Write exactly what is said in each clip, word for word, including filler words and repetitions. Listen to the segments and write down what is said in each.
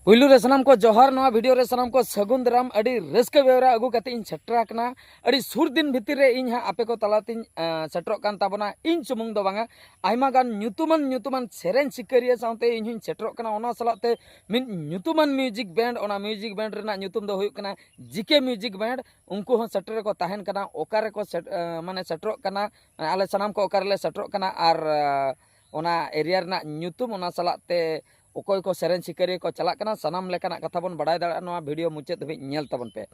ᱯᱩᱭᱞᱩ ᱨᱮ ᱥᱟᱱᱟᱢ ᱠᱚ ᱡᱚᱦᱟᱨ, ᱱᱚᱣᱟ ᱵᱷᱤᱰᱤᱭᱳ ᱨᱮ ᱥᱟᱱᱟᱢ ᱠᱚ ᱥᱟᱹᱜᱩᱱ ᱫᱟᱨᱟᱢ᱾ ᱟᱹᱰᱤ ᱨᱟᱹᱥᱠᱟᱹ ᱵᱮᱣᱨᱟ ᱟᱹᱜᱩ ᱠᱟᱛᱮ ᱤᱧ ᱥᱮᱴᱮᱨ ᱟᱠᱟᱱᱟ᱾ ᱟᱹᱰᱤ ᱥᱩᱨ ᱫᱤᱱ ᱵᱷᱤᱛᱤᱨ ᱨᱮ ᱤᱧ ᱦᱟᱸᱜ ᱟᱯᱮ ᱠᱚ ᱛᱟᱞᱟᱛᱤᱧ ᱟᱸ, ᱥᱮᱴᱮᱨᱚᱜ ᱠᱟᱱ ᱛᱟᱵᱚᱱᱟ᱾ ᱤᱧ ᱥᱩᱢᱩᱝ ᱫᱚ ᱵᱟᱝᱟ, ᱟᱭᱢᱟ ᱜᱟᱱ ᱧᱩᱛᱩᱢᱟᱱ ᱧᱩᱛᱩᱢᱟᱱ ᱥᱮᱨᱮᱧ ᱥᱤᱠᱟᱹᱨᱤᱭᱟᱹ ᱥᱟᱶᱛᱮ ᱤᱧ ᱦᱚᱸᱧ ᱥᱮᱴᱮᱨᱚᱜ ᱠᱟᱱᱟ᱾ ᱚᱱᱟ ᱥᱟᱞᱟᱜ ᱛᱮ ᱢᱤᱫ ᱧᱩᱛᱩᱢᱟᱱ ᱢᱤᱭᱩᱡᱤᱠ ᱵᱮᱱᱰ, ᱚᱱᱟ ᱢᱤᱭᱩᱡᱤᱠ ᱵᱮᱱᱰ ᱨᱮᱱᱟᱜ ᱧᱩᱛᱩᱢ ᱫᱚ ᱦᱩᱭᱩᱜ ᱠᱟᱱᱟ ᱡᱤ ᱠᱮ ᱢᱤᱭᱩᱡᱤᱠ ᱵᱮᱱᱰ᱾ ᱩᱱᱠᱩ ᱦᱚᱸ ᱥᱮᱴᱮᱨ ᱨᱮᱠᱚ ᱛᱟᱦᱮᱱ ᱠᱟᱱᱟ᱾ ᱚᱠᱟ ᱨᱮᱠᱚ ᱥᱮᱴ-, ᱟᱸ, ᱢᱟᱱᱮ ᱥᱮᱴᱮᱨᱚᱜ ᱠᱟᱱᱟ, ᱟᱞᱮ ᱥᱟᱱᱟᱢ ᱠᱚ ᱚᱠᱟ ᱨᱮᱞᱮ ᱥᱮᱴᱮᱨᱚᱜ ᱠᱟᱱᱟ, ᱟᱨ ᱟᱸ, ᱚᱱᱟ ᱮᱨᱤᱭᱟ ᱨᱮᱱᱟᱜ ᱧᱩᱛᱩᱢ, ᱚᱱᱟ ᱥᱟᱞᱟᱜ ᱛᱮ ᱚᱠᱚᱭ ᱠᱚ ᱥᱮᱨᱮᱧ ᱥᱤᱠᱟᱹᱨᱤᱭᱟᱹ ᱠᱚ ᱪᱟᱞᱟᱜ ᱠᱟᱱᱟ, ᱥᱟᱱᱟᱢ ᱞᱮᱠᱟᱱᱟᱜ ᱠᱟᱛᱷᱟ ᱵᱚᱱ ᱵᱟᱲᱟᱭ ᱫᱟᱲᱮᱭᱟᱜᱼᱟ᱾ ᱱᱚᱣᱟ ᱵᱷᱤᱰᱤᱭᱳ ᱢᱩᱪᱟᱹᱫ ᱫᱷᱟᱹᱵᱤᱡ ᱧᱮᱞ ᱛᱟᱵᱚᱱ ᱯᱮ᱾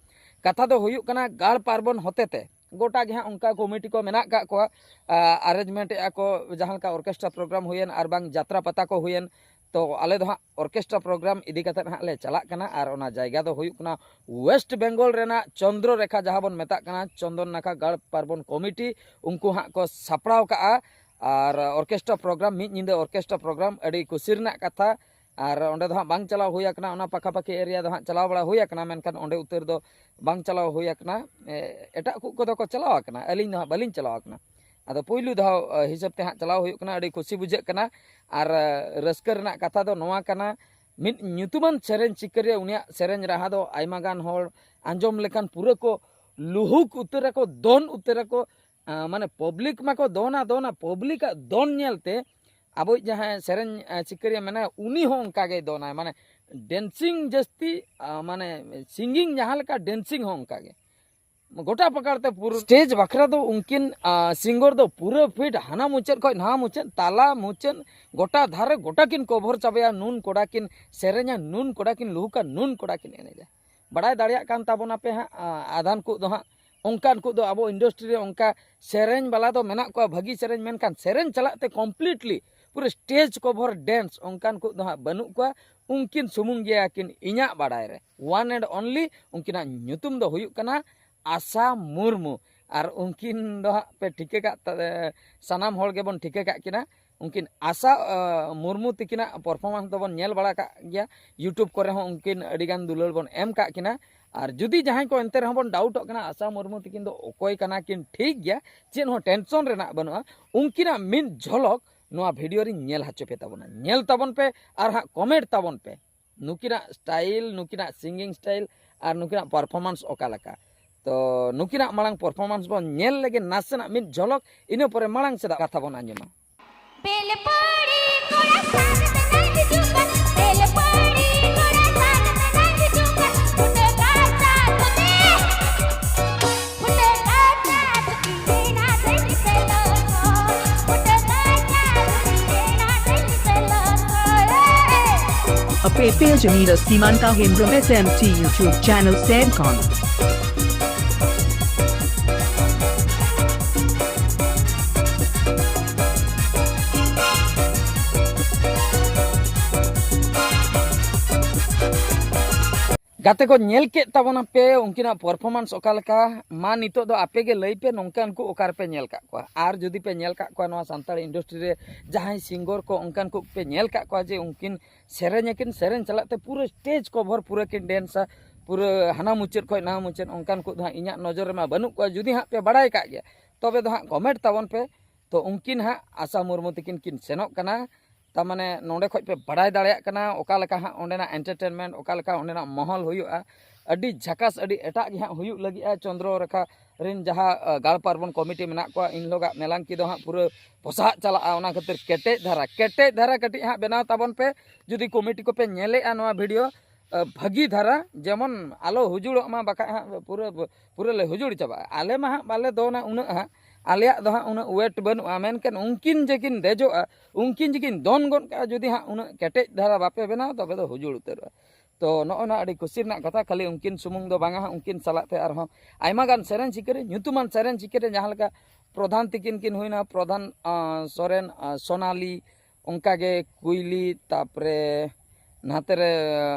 ᱠᱟᱛᱷᱟ ᱫᱚ ᱦᱩᱭᱩᱜ ᱠᱟᱱᱟ, ᱜᱟᱲ ᱯᱟᱨᱵᱚᱱ ᱦᱚᱛᱮ ᱛᱮ ᱜᱚᱴᱟ ᱜᱮ ᱦᱟᱸᱜ ᱚᱱᱠᱟ ᱠᱚᱢᱤᱴᱤ ᱠᱚ ᱢᱮᱱᱟᱜ ᱠᱟᱜ ᱠᱚᱣᱟ, ᱟᱨᱮᱧᱡᱽᱢᱮᱱᱴ ᱮᱫᱼᱟ ᱠᱚ, ᱡᱟᱦᱟᱸ ᱞᱮᱠᱟ ᱚᱨᱠᱮᱥᱴᱨᱟ ᱯᱨᱳᱜᱨᱟᱢ ᱦᱩᱭᱮᱱ ᱟᱨ ᱵᱟᱝ ᱡᱟᱛᱨᱟ ᱯᱟᱛᱟ ᱠᱚ ᱦᱩᱭᱮᱱ᱾ ᱛᱚ ᱟᱞᱮ ᱫᱚ ᱦᱟᱸᱜ ᱚᱨᱠᱮᱥᱴᱨᱟ ᱯᱨᱳᱜᱨᱟᱢ ᱤᱫᱤ ᱠᱟᱛᱮᱫ ᱦᱟᱸᱜ ᱞᱮ ᱪᱟᱞᱟᱜ ᱠᱟᱱᱟ, ᱟᱨ ᱚᱱᱟ ᱡᱟᱭᱜᱟ ᱫᱚ ᱦᱩᱭᱩᱜ ᱠᱟᱱᱟ ᱳᱭᱮᱥᱴ ᱵᱮᱝᱜᱚᱞ ᱨᱮᱱᱟᱜ ᱪᱚᱱᱫᱨᱚ ᱨᱮᱠᱷᱟ, ᱡᱟᱦᱟᱸ ᱵᱚᱱ ᱢᱮᱛᱟᱜ ᱠᱟᱱᱟ ᱪᱚᱱᱫᱚᱱ ᱱᱟᱠᱷᱟ ᱜᱟᱲ ᱯᱟᱨᱵᱚᱱ ᱠᱚᱢᱤᱴᱤ, ᱩᱱᱠᱩ ᱦᱟᱸᱜ ᱠᱚ ᱥᱟᱯᱲᱟᱣ ᱠᱟᱜᱼᱟ᱾ ᱟᱨ ᱚᱨᱠᱮᱥᱴᱨᱟ ᱯᱨᱳᱜᱨᱟᱢ, ᱢᱤᱫ ᱧᱤᱫᱟᱹ ᱚᱨᱠᱮᱥᱴᱨᱟ ᱯᱨᱳᱜᱨᱟᱢ, ᱟᱹᱰᱤ ᱠᱩᱥᱤ ᱨᱮᱱᱟᱜ ᱠᱟᱛᱷᱟ᱾ ᱟᱨ ᱚᱸᱰᱮ ᱫᱚ ᱦᱟᱸᱜ ᱵᱟᱝ ᱪᱟᱞᱟᱣ ᱦᱩᱭ ᱟᱠᱟᱱᱟ, ᱚᱱᱟ ᱯᱟᱠᱷᱟᱯᱟᱠᱷᱤ ᱮᱨᱤᱭᱟ ᱫᱚ ᱦᱟᱸᱜ ᱪᱟᱞᱟᱣ ᱵᱟᱲᱟ ᱦᱩᱭ ᱟᱠᱟᱱᱟ, ᱢᱮᱱᱠᱷᱟᱱ ᱚᱸᱰᱮ ᱩᱛᱟᱹᱨ ᱫᱚ ᱵᱟᱝ ᱪᱟᱞᱟᱣ ᱦᱩᱭ ᱟᱠᱟᱱᱟ᱾ ᱮ, ᱮᱴᱟᱜ ᱠᱚ ᱠᱚᱫᱚ ᱠᱚ ᱪᱟᱞᱟᱣ ᱟᱠᱟᱱᱟ, ᱟᱹᱞᱤᱧ ᱫᱚ ᱦᱟᱸᱜ ᱵᱟᱹᱞᱤᱧ ᱪᱟᱞᱟᱣ ᱟᱠᱟᱱᱟ᱾ ᱟᱫᱚ ᱯᱩᱭᱞᱩ ᱫᱷᱟᱣ, ᱟ, ᱦᱤᱥᱟᱹᱵ ᱛᱮ ᱦᱟᱸᱜ ᱪᱟᱞᱟᱣ ᱦᱩᱭᱩᱜ ᱠᱟᱱᱟ, ᱟᱹᱰᱤ ᱠᱩᱥᱤ ᱵᱩᱡᱷᱟᱹᱜ ᱠᱟᱱᱟ᱾ ᱟᱨ, ᱟ, ᱨᱟᱹᱥᱠᱟᱹ ᱨᱮᱱᱟᱜ ᱠᱟᱛᱷᱟ ᱫᱚ ᱱᱚᱣᱟ ᱠᱟᱱᱟ, ᱢᱤᱫ ᱧᱩᱛᱩᱢᱟᱱ ᱥᱮᱨᱮᱧ ᱥᱤᱠᱟᱹᱨᱤᱭᱟᱹ, ᱩᱱᱤᱭᱟᱜ ᱥᱮᱨᱮᱧ ᱨᱟᱦᱟ ᱫᱚ ᱟᱭᱢᱟ ᱜᱟᱱ ᱦᱚᱲ ᱟᱸᱡᱚᱢ ᱞᱮᱠᱷᱟᱱ ᱯᱩᱨᱟᱹ ᱠᱚ ᱞᱩᱦᱩᱠ ᱩᱛᱟᱹᱨᱟᱠᱚ, ᱫᱚᱱ ᱩᱛᱟᱹᱨᱟᱠᱚ᱾ ᱟ, ᱢᱟᱱᱮ ᱯᱟᱵᱽᱞᱤᱠ ᱢᱟᱠᱚ ᱫᱚᱱᱟ, ᱫᱚᱱᱟ, ᱯᱟᱵᱽᱞᱤᱠᱟᱜ ᱫᱚᱱ ᱧᱮᱞᱛᱮ ᱟᱵᱚᱭᱤᱡ ᱡᱟᱦᱟᱸᱭ ᱥᱮᱨᱮᱧ, ᱟ, ᱥᱤᱠᱟᱹᱨᱤᱭᱟᱹ ᱢᱮᱱᱟᱭᱟ, ᱩᱱᱤ ᱦᱚᱸ ᱚᱱᱠᱟ ᱜᱮᱭ ᱫᱚᱱᱟᱭ᱾ ᱢᱟᱱᱮ ᱰᱮᱱᱥᱤᱝ ᱡᱟᱹᱥᱛᱤ, ᱟ, ᱢᱟᱱᱮ ᱥᱤᱝᱜᱤᱝ ᱡᱟᱦᱟᱸ ᱞᱮᱠᱟ, ᱰᱮᱱᱥᱤᱝ ᱦᱚᱸ ᱚᱱᱠᱟ ᱜᱮ᱾ ᱜᱚᱴᱟ ᱯᱟᱠᱟᱲ ᱛᱮ ᱯᱩᱨᱟᱹ ᱥᱴᱮᱡᱽ ᱵᱟᱠᱷᱨᱟ ᱫᱚ ᱩᱱᱠᱤᱱ, ᱟ, ᱥᱤᱝᱜᱚᱨ ᱫᱚ ᱯᱩᱨᱟᱹ ᱯᱷᱤᱴ, ᱦᱟᱱᱟ ᱢᱩᱪᱟᱹᱫ ᱠᱷᱚᱱ ᱱᱚᱣᱟ ᱢᱩᱪᱟᱹᱫ, ᱛᱟᱞᱟ ᱢᱩᱪᱟᱹᱫ, ᱜᱚᱴᱟ ᱫᱷᱟᱨᱮ ᱜᱚᱴᱟ ᱠᱤᱱ ᱠᱚᱵᱷᱚᱨ ᱪᱟᱵᱟᱭᱟ᱾ ᱱᱩᱱ ᱠᱚᱲᱟ ᱠᱤᱱ ᱥᱮᱨᱮᱧᱟ, ᱱᱩᱱ ᱠᱚᱲᱟ ᱠᱤᱱ ᱞᱩᱦᱩᱠᱟ, ᱱᱩᱱ ᱠᱚᱲᱟ ᱠᱤᱱ ᱮᱱᱮᱡᱟ᱾ ᱵᱟᱲᱟᱭ ᱫᱟᱲᱮᱭᱟᱜ ᱠᱟᱱ ᱛᱟᱵᱚᱱᱟᱯᱮ ᱦᱟᱸᱜ, ᱟ, ᱟᱫᱷᱟᱱ ᱠᱚ ᱫᱚ ᱦᱟᱸᱜ, ᱚᱱᱠᱟᱱ ᱠᱚ ᱫᱚ ᱟᱵᱚ ᱤᱱᱰᱟᱥᱴᱨᱤ ᱨᱮ ᱚᱱᱠᱟ ᱥᱮᱨᱮᱧ ᱵᱟᱞᱟ ᱫᱚ ᱢᱮᱱᱟᱜ ᱠᱚᱣᱟ ᱵᱷᱟᱹᱜᱤ ᱥᱮᱨᱮᱧ, ᱢᱮᱱᱠᱷᱟᱱ ᱥᱮᱨᱮᱧ ᱪᱟᱞᱟᱜ ᱛᱮ ᱠᱚᱢᱯᱞᱤᱴᱞᱤ ᱯᱩᱨᱟᱹ ᱥᱴᱮᱡᱽ ᱠᱚᱵᱷᱚᱨ ᱰᱮᱱᱥ ᱚᱱᱠᱟᱱ ᱠᱚ ᱫᱚ ᱦᱟᱸᱜ ᱵᱟᱹᱱᱩᱜ ᱠᱚᱣᱟ᱾ ᱩᱱᱠᱤᱱ ᱥᱩᱢᱩᱝ ᱜᱮᱭᱟ ᱠᱤᱱ ᱤᱧᱟᱹᱜ ᱵᱟᱲᱟᱭ ᱨᱮ, ᱚᱣᱟᱱ ᱮᱱᱰ ᱚᱱᱞᱤ᱾ ᱩᱱᱠᱤᱱᱟᱜ ᱧᱩᱛᱩᱢ ᱫᱚ ᱦᱩᱭᱩᱜ ᱠᱟᱱᱟ ᱟᱥᱟ ᱢᱩᱨᱢᱩ᱾ ᱟᱨ ᱩᱱᱠᱤᱱ ᱫᱚ ᱦᱟᱸᱜ ᱯᱮ ᱴᱷᱤᱠᱟᱹ ᱠᱟᱜ ᱛᱟ-, ᱥᱟᱱᱟᱢ ᱦᱚᱲ ᱜᱮᱵᱚᱱ ᱴᱷᱤᱠᱟᱹ ᱠᱟᱜ ᱠᱤᱱᱟ᱾ ᱩᱱᱠᱤᱱ ᱟᱥᱟ, ᱟ, ᱢᱩᱨᱢᱩ ᱛᱤᱠᱤᱱᱟᱜ ᱯᱟᱨᱯᱷᱚᱨᱢᱮᱱᱥ ᱫᱚᱵᱚᱱ ᱧᱮᱞ ᱵᱟᱲᱟ ᱠᱟᱜ ᱜᱮᱭᱟ, ᱭᱩᱴᱩᱵᱽ ᱠᱚᱨᱮ ᱦᱚᱸ ᱩᱱᱠᱤᱱ ᱟᱹᱰᱤᱜᱟᱱ ᱫᱩᱞᱟᱹᱲ ᱵᱚᱱ ᱮᱢ ᱠᱟᱜ ᱠᱤᱱᱟ᱾ ᱟᱨ ᱡᱩᱫᱤ ᱡᱟᱦᱟᱸᱭ ᱠᱚ ᱮᱱᱛᱮ ᱨᱮᱦᱚᱸ ᱵᱚᱱ ᱰᱟᱣᱩᱴᱚᱜ ᱠᱟᱱᱟ ᱟᱥᱟ ᱢᱩᱨᱢᱩ ᱛᱤᱠᱤᱱ ᱫᱚ ᱚᱠᱚᱭ ᱠᱟᱱᱟ ᱠᱤᱱ, ᱴᱷᱤᱠ ᱜᱮᱭᱟ, ᱪᱮᱫ ᱦᱚᱸ ᱴᱮᱱᱥᱚᱱ ᱨᱮᱱᱟᱜ ᱵᱟᱹᱱᱩᱜᱼᱟ, ᱩᱱᱠᱤᱱᱟᱜ ᱢᱤᱫ ᱡᱷᱚᱞᱚᱠ ᱱᱚᱣᱟ ᱵᱷᱤᱰᱤᱭᱳ ᱨᱤᱧ ᱧᱮᱞ ᱦᱚᱪᱚ ᱯᱮ ᱛᱟᱵᱚᱱᱟ᱾ ᱧᱮᱞ ᱛᱟᱵᱚᱱ ᱯᱮ ᱟᱨ ᱦᱟᱸᱜ ᱠᱚᱢᱮᱱᱴ ᱛᱟᱵᱚᱱ ᱯᱮ᱾ ᱱᱩᱠᱤᱱᱟᱜ ᱥᱴᱟᱭᱤᱞ, ᱱᱩᱠᱤᱱᱟᱜ ᱥᱤᱝᱜᱤᱝ ᱥᱴᱟᱭᱤᱞ ᱟᱨ ᱱᱩᱠᱤᱱᱟᱜ ᱯᱟᱨᱯᱷᱚᱨᱢᱟᱱᱥ ᱚᱠᱟ ᱞᱮᱠᱟ᱾ ᱛᱚ ᱱᱩᱠᱤᱱᱟᱜ ᱢᱟᱲᱟᱝ ᱯᱟᱨᱯᱷᱚᱨᱢᱟᱱᱥ ᱵᱚᱱ ᱧᱮᱞ ᱞᱮᱜᱮ ᱱᱟᱥᱮᱱᱟᱜ ᱢᱤᱫ ᱡᱷᱚᱞᱚᱠ, ᱤᱱᱟᱹ ᱯᱚᱨᱮ ᱢᱟᱲᱟᱝ ᱥᱮᱫᱟᱜ ᱠᱟᱛᱷᱟ ᱵᱚᱱ ᱟᱸᱡᱚᱢᱟ᱾ ᱵᱮᱞᱯᱟᱹᱲᱤ ᱠᱚᱲᱟ ᱥᱟᱨ ᱢᱮᱱᱟᱭ ᱦᱤᱡᱩᱜ ᱠᱟᱱ, ᱵᱮᱞᱯᱟᱹᱲᱤ ᱠᱚᱲᱟ ᱥᱟᱨ ᱢᱮᱱᱟᱭ ᱦᱤᱡᱩᱜ ᱠᱟᱱ, ᱯᱷᱩᱴᱟᱹ ᱠᱟᱪᱟ ᱫᱷᱩᱛᱤ, ᱯᱷᱩᱴᱟᱹ ᱠᱟᱪᱟ ᱫᱷᱩᱛᱤ ᱢᱮᱱᱟ ᱫᱟᱹᱲᱤ ᱥᱮᱞᱚ ᱠᱚ, ᱯᱷᱩᱴᱟᱹ ᱠᱟᱪᱟ ᱫᱷᱩᱛᱤ ᱢᱮᱱᱟ ᱫᱟᱹᱲᱤ ᱥᱮᱞᱚ ᱠᱚ, ᱮ᱾ ᱟᱯᱮ ᱯᱮ ᱡᱟᱹᱱᱤ ᱨᱟᱹᱥᱠᱤ ᱢᱟᱱᱛᱟ Hembrom S M T YouTube channel ᱥᱮᱫ ᱠᱷᱚᱱ᱾ ᱜᱟᱛᱮ ᱠᱚ, ᱧᱮᱞ ᱠᱮᱫ ᱛᱟᱵᱚᱱᱟ ᱯᱮ ᱩᱱᱠᱤᱱᱟᱜ ᱯᱟᱨᱯᱷᱚᱨᱢᱟᱱᱥ ᱚᱠᱟ ᱞᱮᱠᱟ᱾ ᱢᱟ ᱱᱤᱛᱚᱜ ᱫᱚ ᱟᱯᱮ ᱜᱮ ᱞᱟᱹᱭ ᱯᱮ, ᱱᱚᱝᱠᱟᱱ ᱠᱚ ᱚᱠᱟ ᱨᱮᱯᱮ ᱧᱮᱞ ᱠᱟᱜ ᱠᱚᱣᱟ? ᱟᱨ ᱡᱩᱫᱤ ᱯᱮ ᱧᱮᱞ ᱠᱟᱜ ᱠᱚᱣᱟ ᱱᱚᱣᱟ ᱥᱟᱱᱛᱟᱲ ᱤᱱᱰᱟᱥᱴᱨᱤ ᱨᱮ ᱡᱟᱦᱟᱸᱭ ᱥᱤᱝᱜᱚᱨ ᱠᱚ, ᱚᱱᱠᱟᱱ ᱠᱚ ᱯᱮ ᱧᱮᱞ ᱠᱟᱜ ᱠᱚᱣᱟ ᱡᱮ ᱩᱱᱠᱤᱱ ᱥᱮᱨᱮᱧ ᱟᱹᱠᱤᱱ, ᱥᱮᱨᱮᱧ ᱪᱟᱞᱟᱜ ᱛᱮ ᱯᱩᱨᱟᱹ ᱥᱴᱮᱡᱽ ᱠᱚᱵᱷᱚᱨ ᱯᱩᱨᱟᱹ ᱠᱤᱱ ᱰᱮᱱᱥᱟ, ᱯᱩᱨᱟᱹ ᱦᱟᱱᱟ ᱢᱩᱪᱟᱹᱫ ᱠᱷᱚᱱ ᱱᱟᱣᱟ ᱢᱩᱪᱟᱹᱫ? ᱚᱱᱠᱟᱱ ᱠᱚ ᱫᱚ ᱦᱟᱸᱜ ᱤᱧᱟᱹᱜ ᱱᱚᱡᱚᱨ ᱨᱮᱢᱟ ᱵᱟᱹᱱᱩᱜ ᱠᱚᱣᱟ᱾ ᱡᱩᱫᱤ ᱦᱟᱸᱜ ᱯᱮ ᱵᱟᱲᱟᱭ ᱠᱟᱜ ᱜᱮᱭᱟ, ᱛᱚᱵᱮ ᱫᱚ ᱦᱟᱸᱜ ᱠᱚᱢᱮᱱᱴ ᱛᱟᱵᱚᱱ ᱯᱮ᱾ ᱛᱚ ᱩᱱᱠᱤᱱ ᱦᱟᱸᱜ ᱟᱥᱟ ᱢᱩᱨᱢᱩ ᱛᱟᱹᱠᱤᱱ ᱠᱤᱱ ᱥᱮᱱᱚᱜ ᱠᱟᱱᱟ᱾ ᱛᱟᱨ ᱢᱟᱱᱮ ᱱᱚᱸᱰᱮ ᱠᱷᱚᱡ ᱯᱮ ᱵᱟᱲᱟᱭ ᱫᱟᱲᱮᱭᱟᱜ ᱠᱟᱱᱟ ᱚᱠᱟ ᱞᱮᱠᱟ ᱦᱟᱸᱜ ᱚᱸᱰᱮᱱᱟᱜ ᱮᱱᱴᱟᱨᱴᱮᱱᱢᱮᱱᱴ, ᱚᱠᱟ ᱞᱮᱠᱟ ᱚᱸᱰᱮᱱᱟᱜ ᱢᱚᱦᱚᱞ ᱦᱩᱭᱩᱜᱼᱟ᱾ ᱟᱹᱰᱤ ᱡᱷᱟᱠᱟᱥ, ᱟᱹᱰᱤ ᱮᱴᱟᱜ ᱜᱮ ᱦᱟᱸᱜ ᱦᱩᱭᱩᱜ ᱞᱟᱹᱜᱤᱫᱼᱟ᱾ ᱪᱚᱱᱫᱨᱚ ᱨᱮᱠᱷᱟ ᱨᱮᱱ ᱡᱟᱦᱟᱸ, ᱟ, ᱜᱟᱲ ᱯᱟᱨᱵᱚᱱ ᱠᱚᱢᱤᱴᱤ ᱢᱮᱱᱟᱜ ᱠᱚᱣᱟ, ᱤᱱ ᱦᱤᱞᱳᱜᱟᱜ ᱢᱮᱞᱟᱝᱠᱤ ᱫᱚ ᱦᱟᱸᱜ ᱯᱩᱨᱟᱹ ᱯᱚᱥᱟᱜ ᱪᱟᱞᱟᱜᱼᱟ᱾ ᱚᱱᱟ ᱠᱷᱟᱹᱛᱤᱨ ᱠᱮᱴᱮᱡ ᱫᱷᱟᱨᱟ, ᱠᱮᱴᱮᱡ ᱫᱷᱟᱨᱟ ᱠᱟᱹᱴᱤᱡ ᱦᱟᱸᱜ ᱵᱮᱱᱟᱣ ᱛᱟᱵᱚᱱ ᱯᱮ᱾ ᱡᱩᱫᱤ ᱠᱚᱢᱤᱴᱤ ᱠᱚᱯᱮ ᱧᱮᱞᱮᱜᱼᱟ ᱱᱚᱣᱟ ᱵᱷᱤᱰᱤᱭᱳ, ᱟ, ᱵᱷᱟᱹᱜᱤ ᱫᱷᱟᱨᱟ ᱡᱮᱢᱚᱱ ᱟᱞᱚ ᱦᱩᱡᱩᱲᱚᱜ ᱢᱟ, ᱵᱟᱠᱷᱟᱡ ᱦᱟᱸᱜ ᱯᱩᱨᱟᱹ, ᱯᱩᱨᱟᱹ ᱞᱮ ᱦᱩᱡᱩᱲ ᱪᱟᱵᱟᱜᱼᱟ᱾ ᱟᱞᱮ ᱢᱟ ᱦᱟᱸᱜ ᱵᱟᱞᱮ ᱫᱚᱱᱟ ᱩᱱᱟᱹᱜ ᱦᱟᱸᱜ, ᱟᱞᱮᱭᱟᱜ ᱫᱚ ᱦᱟᱸᱜ ᱩᱱᱟᱹᱜ ᱣᱮᱴ ᱵᱟᱹᱱᱩᱜᱼᱟ᱾ ᱢᱮᱱᱠᱷᱟᱱ ᱩᱱᱠᱤᱱ ᱡᱮᱠᱤᱱ ᱫᱮᱡᱚᱜᱼᱟ, ᱩᱱᱠᱤᱱ ᱡᱮᱠᱤᱱ ᱫᱚᱱ ᱜᱚᱫ ᱠᱟᱜᱼᱟ, ᱡᱩᱫᱤ ᱦᱟᱸᱜ ᱩᱱᱟᱹᱜ ᱠᱮᱴᱮᱡ ᱫᱷᱟᱨᱟ ᱵᱟᱯᱮ ᱵᱮᱱᱟᱣᱟ, ᱛᱚᱵᱮ ᱫᱚ ᱦᱩᱡᱩᱲ ᱩᱛᱟᱹᱨᱚᱜᱼᱟ᱾ ᱛᱚ ᱱᱚᱜᱼᱚ ᱱᱚᱣᱟ ᱟᱹᱰᱤ ᱠᱩᱥᱤ ᱨᱮᱱᱟᱜ ᱠᱟᱛᱷᱟ᱾ ᱠᱷᱟᱹᱞᱤ ᱩᱱᱠᱤᱱ ᱥᱩᱢᱩᱝ ᱫᱚ ᱵᱟᱝᱟ ᱦᱟᱸᱜ, ᱩᱱᱠᱤᱱ ᱥᱟᱞᱟᱜ ᱛᱮ ᱟᱨᱦᱚᱸ ᱟᱭᱢᱟ ᱜᱟᱱ ᱥᱮᱨᱮᱧ ᱥᱤᱠᱟᱹᱨᱤ, ᱧᱩᱛᱩᱢᱟᱱ ᱥᱮᱨᱮᱧ ᱥᱤᱠᱟᱹᱨᱤ, ᱡᱟᱦᱟᱸ ᱞᱮᱠᱟ ᱯᱨᱚᱫᱷᱟᱱ ᱛᱤᱠᱤᱱ ᱠᱤᱱ ᱦᱩᱭᱱᱟ, ᱯᱨᱚᱫᱷᱟᱱ, ᱟᱸ, ᱥᱚᱨᱮᱱ, ᱟᱸ, ᱥᱳᱱᱟᱞᱤ, ᱚᱱᱠᱟᱜᱮ ᱠᱩᱭᱞᱤ, ᱛᱟᱨᱯᱚᱨᱮ ᱱᱟᱛᱮᱨᱮ,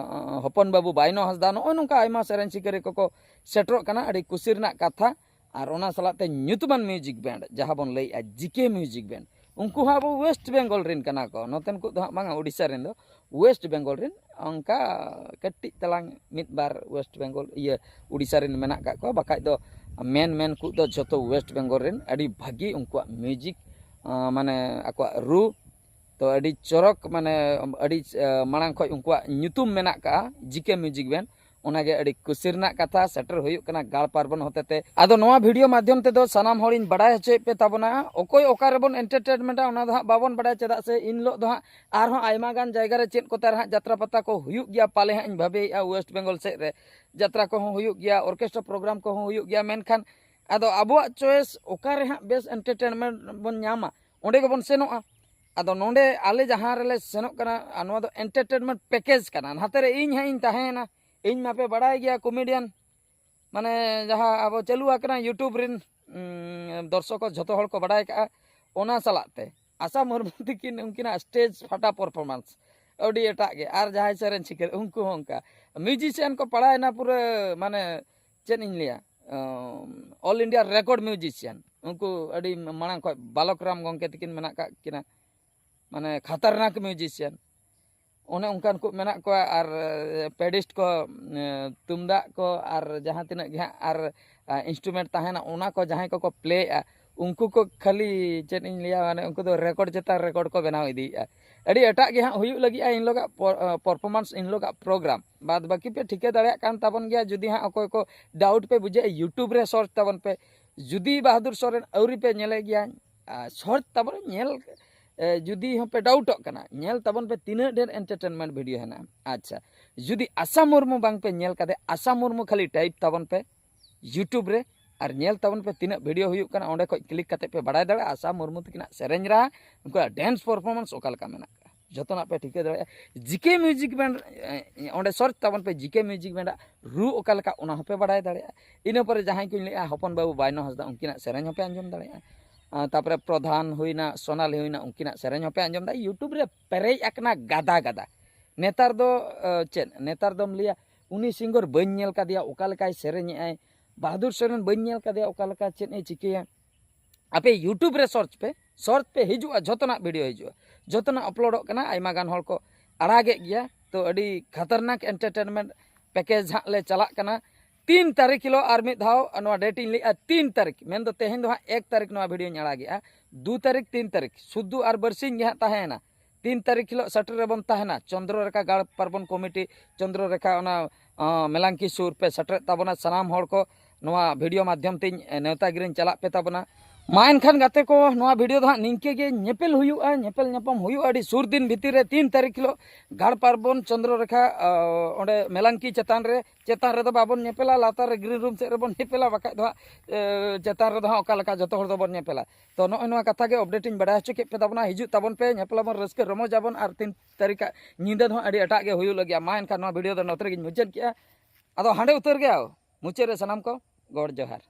ᱟᱸ, ᱦᱚᱯᱚᱱ ᱵᱟᱹᱵᱩ ᱵᱟᱭᱱᱚ ᱦᱟᱸᱥᱫᱟ, ᱱᱚᱜᱼᱚᱭ ᱱᱚᱝᱠᱟ ᱟᱭᱢᱟ ᱥᱮᱨᱮᱧ ᱥᱤᱠᱟᱹᱨᱤ ᱠᱚᱠᱚ ᱥᱮᱴᱮᱨᱚᱜ ᱠᱟᱱᱟ᱾ ᱟᱹᱰᱤ ᱠᱩᱥᱤ ᱨᱮᱱᱟᱜ ᱠᱟᱛᱷᱟ᱾ ᱟᱨ ᱚᱱᱟ ᱥᱟᱞᱟᱜ ᱛᱮ ᱧᱩᱛᱩᱢᱟᱱ ᱢᱤᱣᱡᱤᱠ ᱵᱮᱱᱰ ᱡᱟᱦᱟᱸ ᱵᱚᱱ ᱞᱟᱹᱭᱮᱫᱼᱟ ᱡᱤ ᱠᱮ ᱢᱤᱣᱡᱤᱠ ᱵᱮᱱᱰ, ᱩᱱᱠᱩ ᱦᱚᱸ ᱟᱵᱚ ᱳᱭᱮᱥᱴ ᱵᱮᱝᱜᱚᱞ ᱨᱮᱱ ᱠᱟᱱᱟ ᱠᱚ᱾ ᱱᱚᱛᱮᱱ ᱠᱚ ᱫᱚ ᱦᱟᱸᱜ ᱵᱟᱝᱟ, ᱳᱰᱤᱥᱟ ᱨᱮᱱ ᱫᱚ, ᱳᱭᱮᱥᱴ ᱵᱮᱝᱜᱚᱞ ᱨᱮᱱ ᱚᱱᱠᱟ ᱠᱟᱹᱴᱤᱡ ᱛᱟᱞᱟᱝ ᱢᱤᱫ ᱵᱟᱨ ᱳᱭᱮᱥᱴ ᱵᱮᱝᱜᱚᱞ, ᱤᱭᱟᱹ, ᱳᱰᱤᱥᱟ ᱨᱮᱱ ᱢᱮᱱᱟᱜ ᱠᱟᱜ ᱠᱚᱣᱟ᱾ ᱵᱟᱠᱷᱟᱡ ᱫᱚ ᱢᱮᱱ ᱢᱮᱱ ᱠᱚ ᱫᱚ ᱡᱷᱚᱛᱚ ᱳᱭᱮᱥᱴ ᱵᱮᱝᱜᱚᱞ ᱨᱮᱱ᱾ ᱟᱹᱰᱤ ᱵᱷᱟᱹᱜᱤ ᱩᱱᱠᱩᱣᱟᱜ ᱢᱤᱣᱡᱤᱠ, ᱟᱸ, ᱢᱟᱱᱮ ᱟᱠᱚᱣᱟᱜ ᱨᱩ, ᱛᱚ ᱟᱹᱰᱤ ᱪᱚᱨᱚᱠ, ᱢᱟᱱᱮ ᱟᱹᱰᱤ ᱢᱟᱲᱟᱝ ᱠᱷᱚᱱ ᱩᱱᱠᱩᱣᱟᱜ ᱧᱩᱛᱩᱢ ᱢᱮᱱᱟᱜ ᱠᱟᱜᱼᱟ ᱡᱤ ᱠᱮ ᱢᱤᱣᱡᱤᱠ ᱵᱮᱱᱰ᱾ ᱚᱱᱟᱜᱮ ᱟᱹᱰᱤ ᱠᱩᱥᱤ ᱨᱮᱱᱟᱜ ᱠᱟᱛᱷᱟ ᱥᱮᱴᱮᱨ ᱦᱩᱭᱩᱜ ᱠᱟᱱᱟ ᱜᱟᱲ ᱯᱟᱨᱵᱚᱱ ᱦᱚᱛᱮᱛᱮ᱾ ᱟᱫᱚ ᱱᱚᱣᱟ ᱵᱷᱤᱰᱤᱭᱳ ᱢᱟᱫᱽᱫᱷᱚᱢ ᱛᱮᱫᱚ ᱥᱟᱱᱟᱢ ᱦᱚᱲᱤᱧ ᱵᱟᱲᱟᱭ ᱦᱚᱪᱚᱭᱮᱫ ᱯᱮ ᱛᱟᱵᱚᱱᱟ, ᱚᱠᱚᱭ ᱚᱠᱟ ᱨᱮᱵᱚᱱ ᱮᱱᱴᱟᱨᱴᱮᱱᱢᱮᱱᱴᱟ ᱚᱱᱟ ᱫᱚ ᱦᱟᱸᱜ ᱵᱟᱵᱚᱱ ᱵᱟᱲᱟᱭᱟ, ᱪᱮᱫᱟᱜ ᱥᱮ ᱤᱱ ᱦᱤᱞᱳᱜ ᱫᱚ ᱦᱟᱸᱜ ᱟᱨᱦᱚᱸ ᱟᱭᱢᱟ ᱜᱟᱱ ᱡᱟᱭᱜᱟ ᱨᱮ ᱪᱮᱫ ᱠᱚᱛᱮ ᱟᱨ ᱦᱟᱸᱜ ᱡᱟᱛᱨᱟ ᱯᱟᱛᱟ ᱠᱚ ᱦᱩᱭᱩᱜ ᱜᱮᱭᱟ ᱯᱟᱞᱮ ᱦᱟᱸᱜ ᱤᱧ ᱵᱷᱟᱵᱮᱭᱮᱫᱼᱟ, ᱳᱭᱮᱥᱴ ᱵᱮᱝᱜᱚᱞ ᱥᱮᱫ ᱨᱮ ᱡᱟᱛᱨᱟ ᱠᱚᱦᱚᱸ ᱦᱩᱭᱩᱜ ᱜᱮᱭᱟ, ᱚᱨᱠᱮᱥᱴᱨᱟ ᱯᱨᱳᱜᱨᱟᱢ ᱠᱚᱦᱚᱸ ᱦᱩᱭᱩᱜ ᱜᱮᱭᱟ, ᱢᱮᱱᱠᱷᱟᱱ ᱟᱫᱚ ᱟᱵᱚᱣᱟᱜ ᱪᱚᱭᱮᱥ ᱚᱠᱟ ᱨᱮ ᱦᱟᱸᱜ ᱵᱮᱥ ᱮᱱᱴᱟᱨᱴᱮᱱᱢᱮᱱᱴ ᱵᱚᱱ ᱧᱟᱢᱟ ᱚᱸᱰᱮ ᱜᱮᱵᱚᱱ ᱥᱮᱱᱚᱜᱼᱟ᱾ ᱟᱫᱚ ᱱᱚᱰᱮ ᱟᱞᱮ ᱡᱟᱦᱟᱸ ᱨᱮᱞᱮ ᱥᱮᱱᱚᱜ ᱠᱟᱱᱟ, ᱟᱨ ᱱᱚᱣᱟ ᱫᱚ ᱮᱱᱴᱟᱨᱴᱮᱱᱢᱮᱱᱴ ᱯᱮᱠᱮᱡᱽ ᱠᱟᱱᱟ, ᱱᱟᱛᱮ ᱨᱮ ᱤᱧ ᱦᱟᱸᱜ ᱤᱧ ᱛᱟᱦᱮᱸᱭᱮᱱᱟ, ᱤᱧ ᱢᱟᱯᱮ ᱵᱟᱲᱟᱭ ᱜᱮᱭᱟ ᱠᱚᱢᱮᱰᱤᱭᱟᱱ, ᱢᱟᱱᱮ ᱡᱟᱦᱟᱸ ᱟᱵᱚ ᱪᱟᱹᱞᱩ ᱟᱠᱟᱱᱟ ᱭᱩᱴᱩᱵᱽ ᱨᱮᱱ ᱩᱸ, ᱫᱚᱨᱥᱚᱠ ᱠᱚ ᱡᱷᱚᱛᱚ ᱦᱚᱲ ᱠᱚ ᱵᱟᱲᱟᱭ ᱠᱟᱜᱼᱟ, ᱚᱱᱟ ᱥᱟᱞᱟᱜ ᱛᱮ ᱟᱥᱟ ᱢᱩᱨᱢᱩ ᱛᱤᱠᱤᱱ ᱩᱱᱠᱤᱱᱟᱜ ᱥᱴᱮᱡᱽ ᱯᱷᱟᱴᱟ ᱯᱟᱨᱯᱷᱚᱨᱢᱮᱱᱥ ᱟᱹᱰᱤ ᱮᱴᱟᱜ ᱜᱮ, ᱟᱨ ᱡᱟᱦᱟᱸᱭ ᱥᱮᱨᱮᱧ ᱪᱤᱠᱟᱹ ᱩᱱᱠᱩ ᱦᱚᱸ ᱚᱱᱠᱟ, ᱢᱤᱣᱡᱤᱥᱤᱭᱟᱱ ᱠᱚ ᱯᱟᱲᱟᱣᱮᱱᱟ ᱯᱩᱨᱟᱹ, ᱢᱟᱱᱮ ᱪᱮᱫ ᱤᱧ ᱞᱟᱹᱭᱟ, ᱚᱞ ᱤᱱᱰᱤᱭᱟ ᱨᱮᱠᱚᱨᱰ ᱢᱤᱣᱡᱤᱥᱤᱭᱟᱱ, ᱩᱱᱠᱩ ᱟᱹᱰᱤ ᱢᱟᱲᱟᱝ ᱠᱷᱚᱱ ᱵᱟᱞᱚᱠ ᱨᱟᱢ ᱜᱚᱢᱠᱮ ᱛᱤᱠᱤᱱ ᱢᱮᱱᱟᱜ ᱠᱟᱜ ᱠᱤᱱᱟ, ᱢᱟᱱᱮ ᱠᱷᱟᱛᱟᱨᱱᱟᱠ ᱢᱤᱣᱡᱤᱥᱤᱭᱟᱱ᱾ ᱚᱱᱮ ᱚᱱᱠᱟᱱ ᱠᱚ ᱢᱮᱱᱟᱜ ᱠᱚᱣᱟ, ᱟᱨ ᱯᱮᱰᱤᱥᱴ ᱠᱚ, ᱮ, ᱛᱩᱢᱫᱟᱜ ᱠᱚ, ᱟᱨ ᱡᱟᱦᱟᱸ ᱛᱤᱱᱟᱹᱜ ᱜᱮ ᱦᱟᱸᱜ ᱟᱨ ᱤᱱᱥᱴᱨᱩᱢᱮᱱᱴ ᱛᱟᱦᱮᱱᱟ, ᱚᱱᱟ ᱠᱚ ᱡᱟᱦᱟᱸᱭ ᱠᱚᱠᱚ ᱯᱞᱮᱭᱮᱫᱼᱟ, ᱩᱱᱠᱩ ᱠᱚ ᱠᱷᱟᱹᱞᱤ ᱪᱮᱫ ᱤᱧ ᱞᱟᱹᱭᱟ, ᱢᱟᱱᱮ ᱩᱱᱠᱩ ᱫᱚ ᱨᱮᱠᱚᱨᱰ ᱪᱮᱛᱟᱱ ᱨᱮᱠᱚᱨᱰ ᱠᱚ ᱵᱮᱱᱟᱣ ᱤᱫᱤᱭᱮᱫᱼᱟ᱾ ᱟᱹᱰᱤ ᱮᱴᱟᱜ ᱜᱮ ᱦᱟᱸᱜ ᱦᱩᱭᱩᱜ ᱞᱟᱹᱜᱤᱫᱼᱟ ᱤᱱ ᱦᱤᱞᱳᱜᱟᱜ ᱯᱚᱨ-, ᱮ, ᱯᱟᱨᱯᱷᱚᱨᱢᱮᱱᱥ, ᱤᱱ ᱦᱤᱞᱳᱜᱟᱜ ᱯᱨᱳᱜᱨᱟᱢ᱾ ᱵᱟᱫ ᱵᱟᱹᱠᱤ ᱯᱮ ᱴᱷᱤᱠᱟᱹ ᱫᱟᱲᱮᱭᱟᱜ ᱠᱟᱱ ᱛᱟᱵᱚᱱ ᱜᱮᱭᱟ᱾ ᱡᱩᱫᱤ ᱦᱟᱸᱜ ᱚᱠᱚᱭ ᱠᱚ ᱰᱟᱣᱩᱴ ᱯᱮ ᱵᱩᱡᱷᱟᱹᱣᱮᱫᱼᱟ, ᱭᱩᱴᱩᱵᱽ ᱨᱮ ᱥᱟᱨᱪ ᱛᱟᱵᱚᱱ ᱯᱮ᱾ ᱡᱩᱫᱤ ᱵᱟᱦᱟᱫᱩᱨ ᱥᱚᱨᱮᱱ ᱟᱹᱣᱨᱤ ᱯᱮ ᱧᱮᱞᱮ ᱜᱮᱭᱟ, ᱟᱨ ᱥᱟᱨᱪ ᱛᱟᱵᱚᱱ ᱧᱮᱞ, ᱮ, ᱡᱩᱫᱤ ᱦᱚᱸᱯᱮ ᱰᱟᱣᱩᱴᱚᱜ ᱠᱟᱱᱟ, ᱧᱮᱞ ᱛᱟᱵᱚᱱ ᱯᱮ ᱛᱤᱱᱟᱹᱜ ᱰᱷᱮᱨ ᱮᱱᱴᱟᱨᱴᱮᱱᱢᱮᱱᱴ ᱵᱷᱤᱰᱤᱭᱳ ᱦᱮᱱᱟᱜᱼᱟ᱾ ᱟᱪᱪᱷᱟ, ᱡᱩᱫᱤ ᱟᱥᱟ ᱢᱩᱨᱢᱩ ᱵᱟᱝ ᱯᱮ ᱧᱮᱞ ᱠᱟᱫᱮ, ᱟᱥᱟ ᱢᱩᱨᱢᱩ ᱠᱷᱟᱹᱞᱤ ᱴᱟᱭᱤᱯ ᱛᱟᱵᱚᱱ ᱯᱮ ᱭᱩᱴᱩᱵᱽ ᱨᱮ, ᱟᱨ ᱧᱮᱞ ᱛᱟᱵᱚᱱ ᱯᱮ ᱛᱤᱱᱟᱹᱜ ᱵᱷᱤᱰᱤᱭᱳ ᱦᱩᱭᱩᱜ ᱠᱟᱱᱟ, ᱚᱸᱰᱮ ᱠᱷᱚᱡ ᱠᱞᱤᱠ ᱠᱟᱛᱮ ᱯᱮ ᱵᱟᱲᱟᱭ ᱫᱟᱲᱮᱭᱟᱜᱼᱟ ᱟᱥᱟ ᱢᱩᱨᱢᱩ ᱛᱟᱹᱠᱤᱱᱟᱜ ᱥᱮᱨᱮᱧ ᱨᱟᱦᱟ, ᱩᱱᱠᱩᱣᱟᱜ ᱰᱮᱱᱥ ᱯᱟᱨᱯᱷᱚᱨᱢᱮᱱᱥ ᱚᱠᱟ ᱞᱮᱠᱟ ᱢᱮᱱᱟᱜ ᱠᱟᱜᱼᱟ, ᱡᱚᱛᱚᱱᱟᱜ ᱯᱮ ᱴᱷᱤᱠᱟᱹ ᱫᱟᱲᱮᱭᱟᱜᱼᱟ᱾ ᱡᱤ ᱠᱮ ᱢᱤᱣᱡᱤᱠ ᱵᱮᱱᱰ, ᱮ, ᱚᱸᱰᱮ ᱥᱟᱨᱪ ᱛᱟᱵᱚᱱ ᱯᱮ, ᱡᱤ ᱠᱮ ᱢᱤᱣᱡᱤᱠ ᱵᱮᱱᱰ ᱟᱜ ᱨᱩ ᱚᱠᱟ ᱞᱮᱠᱟ, ᱚᱱᱟ ᱦᱚᱸᱯᱮ ᱵᱟᱲᱟᱭ ᱫᱟᱲᱮᱭᱟᱜᱼᱟ᱾ ᱤᱱᱟᱹ ᱯᱚᱨᱮ ᱡᱟᱦᱟᱸᱭ ᱠᱚᱧ ᱞᱟᱹᱭᱮᱫᱼᱟ, ᱦᱚᱯᱚᱱ ᱵᱟᱹᱵᱩ ᱵᱟᱭᱱᱚ ᱦᱟᱸᱥᱫᱟ, ᱩᱱᱠᱤᱱᱟᱜ ᱥᱮᱨᱮᱧ ᱦᱚᱸᱯᱮ ᱟᱸᱡᱚᱢ ᱫᱟᱲᱮᱭᱟᱜᱼᱟ᱾ ᱟᱨ ᱛᱟᱯᱚᱨᱮ ᱯᱨᱚᱫᱷᱟᱱ ᱦᱩᱭᱱᱟ, ᱥᱳᱱᱟᱞᱤ ᱦᱩᱭᱱᱟ, ᱩᱱᱠᱤᱱᱟᱜ ᱥᱮᱨᱮᱧ ᱦᱚᱸᱯᱮ ᱟᱸᱡᱚᱢ ᱫᱟ᱾ ᱭᱩᱴᱩᱵᱽ ᱨᱮ ᱯᱮᱨᱮᱡ ᱟᱠᱟᱱᱟ ᱜᱟᱫᱟ ᱜᱟᱫᱟ᱾ ᱱᱮᱛᱟᱨ ᱫᱚ, ᱮ, ᱪᱮᱫ, ᱱᱮᱛᱟᱨ ᱫᱚᱢ ᱞᱟᱹᱭᱟ, ᱩᱱᱤ ᱥᱤᱝᱜᱚᱨ ᱵᱟᱹᱧ ᱧᱮᱞ ᱠᱟᱫᱮᱭᱟ, ᱚᱠᱟ ᱞᱮᱠᱟᱭ ᱥᱮᱨᱮᱧᱮᱜᱼᱟᱭ, ᱵᱟᱦᱟᱫᱩᱨ ᱥᱚᱨᱮᱱ ᱵᱟᱹᱧ ᱧᱮᱞ ᱠᱟᱫᱮᱭᱟ, ᱚᱠᱟ ᱞᱮᱠᱟ ᱪᱮᱫ ᱮ ᱪᱤᱠᱟᱹᱭᱟ᱾ ᱟᱯᱮ ᱭᱩᱴᱩᱵᱽ ᱨᱮ ᱥᱟᱨᱪ ᱯᱮ, ᱥᱟᱨᱪ ᱯᱮ, ᱦᱤᱡᱩᱜᱼᱟ, ᱡᱷᱚᱛᱚᱱᱟᱜ ᱵᱷᱤᱰᱤᱭᱳ ᱦᱤᱡᱩᱜᱼᱟ, ᱡᱷᱚᱛᱚᱱᱟᱜ ᱟᱯᱞᱳᱰᱚᱜ ᱠᱟᱱᱟ᱾ ᱟᱭᱢᱟ ᱜᱟᱱ ᱦᱚᱲ ᱠᱚ ᱟᱲᱟᱜᱮᱫ ᱜᱮᱭᱟ, ᱛᱚ ᱟᱹᱰᱤ ᱠᱷᱟᱛᱟᱨᱱᱟᱠ ᱮᱱᱴᱟᱨᱴᱮᱱᱢᱮᱱᱴ ᱯᱮᱠᱮᱡᱽ ᱦᱟᱸᱜ ᱞᱮ ᱪᱟᱞᱟᱜ ᱠᱟᱱᱟ᱾ ᱛᱤᱱ ᱛᱟᱹᱨᱤᱠᱷ ᱦᱤᱞᱳᱜ, ᱟᱨ ᱢᱤᱫ ᱫᱷᱟᱣ ᱱᱚᱣᱟ ᱰᱮᱴ ᱤᱧ ᱞᱟᱹᱭᱮᱫᱼᱟ, ᱛᱤᱱ ᱛᱟᱹᱨᱤᱠᱷ, ᱢᱮᱱᱫᱚ ᱛᱮᱦᱮᱧ ᱫᱚ ᱦᱟᱸᱜ ᱮᱠ ᱛᱟᱹᱨᱤᱠᱷ ᱱᱚᱣᱟ ᱵᱷᱤᱰᱤᱭᱳᱧ ᱟᱲᱟᱜᱮᱜᱼᱟ, ᱫᱩ ᱛᱟᱹᱨᱤᱠᱷ, ᱛᱤᱱ ᱛᱟᱹᱨᱤᱠᱷ ᱥᱩᱫᱷᱩ ᱟᱨ ᱵᱟᱨᱥᱤᱧ ᱜᱮ ᱦᱟᱸᱜ ᱛᱟᱦᱮᱸᱭᱮᱱᱟ᱾ ᱛᱤᱱ ᱛᱟᱹᱨᱤᱠᱷ ᱦᱤᱞᱳᱜ ᱥᱮᱴᱮᱨ ᱨᱮᱵᱚᱱ ᱛᱟᱦᱮᱱᱟ᱾ ᱪᱚᱱᱫᱨᱚ ᱨᱮᱠᱷᱟ ᱜᱟᱲ ᱯᱟᱨᱵᱚᱱ ᱠᱚᱢᱤᱴᱤ, ᱪᱚᱱᱫᱨᱚ ᱨᱮᱠᱷᱟ ᱚᱱᱟ ᱟᱸ, ᱢᱮᱞᱟᱝᱠᱤ ᱥᱩᱨ ᱯᱮ ᱥᱮᱴᱮᱨᱮᱫ ᱛᱟᱵᱚᱱᱟ᱾ ᱥᱟᱱᱟᱢ ᱦᱚᱲ ᱠᱚ ᱱᱚᱣᱟ ᱵᱷᱤᱰᱤᱭᱳ ᱢᱟᱫᱽᱫᱷᱚᱢ ᱛᱮᱧ ᱱᱮᱣᱛᱟ ᱜᱤᱨᱟᱹᱧ ᱪᱟᱞᱟᱜ ᱯᱮ ᱛᱟᱵᱚᱱᱟ᱾ ᱢᱟ ᱮᱱᱠᱷᱟᱱ ᱜᱟᱛᱮ ᱠᱚ, ᱱᱚᱣᱟ ᱵᱷᱤᱰᱤᱭᱳ ᱫᱚ ᱦᱟᱸᱜ ᱱᱤᱝᱠᱟᱹ ᱜᱮ ᱧᱮᱯᱮᱞ ᱦᱩᱭᱩᱜᱼᱟ, ᱧᱮᱯᱮᱞ ᱧᱟᱯᱟᱢ ᱦᱩᱭᱩᱜᱼᱟ ᱟᱹᱰᱤ ᱥᱩᱨ ᱫᱤᱱ ᱵᱷᱤᱛᱤᱨ ᱨᱮ, ᱛᱤᱱ ᱛᱟᱹᱨᱤᱠᱷ ᱦᱤᱞᱳᱜ ᱜᱟᱲ ᱯᱟᱨᱵᱚᱱ ᱪᱚᱱᱫᱨᱚ ᱨᱮᱠᱷᱟ, ᱟᱸ, ᱚᱸᱰᱮ ᱢᱮᱞᱟᱝᱠᱤ ᱪᱮᱛᱟᱱ ᱨᱮ᱾ ᱪᱮᱛᱟᱱ ᱨᱮᱫᱚ ᱵᱟᱵᱚᱱ ᱧᱮᱯᱮᱞᱟ, ᱞᱟᱛᱟᱨ ᱨᱮ ᱜᱨᱤᱱ ᱨᱩᱢ ᱥᱮᱫ ᱨᱮᱵᱚᱱ ᱧᱮᱯᱮᱞᱟ, ᱵᱟᱠᱷᱟᱡ ᱫᱚ ᱦᱟᱸᱜ, ᱮ, ᱪᱮᱛᱟᱱ ᱨᱮᱫᱚ ᱦᱟᱸᱜ ᱚᱠᱟ ᱞᱮᱠᱟ ᱡᱚᱛᱚ ᱦᱚᱲ ᱫᱚᱵᱚᱱ ᱧᱮᱯᱮᱞᱟ᱾ ᱛᱚ ᱱᱚᱜᱼᱚᱭ ᱱᱚᱣᱟ ᱠᱟᱛᱷᱟ ᱜᱮ ᱟᱯᱰᱮᱴ ᱤᱧ ᱵᱟᱲᱟᱭ ᱦᱚᱪᱚ ᱠᱮᱫ ᱯᱮ ᱛᱟᱵᱚᱱᱟ᱾ ᱦᱤᱡᱩᱜ ᱛᱟᱵᱚᱱ ᱯᱮ, ᱧᱮᱯᱮᱞᱟᱵᱚᱱ, ᱨᱟᱹᱥᱠᱟᱹ ᱨᱚᱢᱚᱡᱟᱵᱚᱱ, ᱟᱨ ᱛᱤᱱ ᱛᱟᱹᱨᱤᱠᱷ ᱧᱤᱫᱟᱹ ᱫᱚ ᱦᱟᱸᱜ ᱟᱹᱰᱤ ᱮᱴᱟᱜ ᱜᱮ ᱦᱩᱭᱩᱜ ᱞᱟᱹᱜᱤᱫᱼᱟ᱾ ᱢᱟ ᱮᱱᱠᱷᱟᱱ ᱱᱚᱣᱟ ᱵᱷᱤᱰᱤᱭᱳ ᱫᱚ ᱱᱚᱛᱮ ᱨᱮᱜᱮᱧ ᱢᱩᱪᱟᱹᱫ ᱠᱮᱜᱼᱟ᱾ ᱟᱫᱚ ᱦᱟᱸᱰᱮ ᱩᱛᱟᱹᱨ ᱜᱮ ᱢᱩᱪᱟᱹᱫ ᱨᱮ ᱥᱟᱱᱟᱢ ᱠᱚ ᱜᱚᱰ ᱡᱚᱦᱟᱨ᱾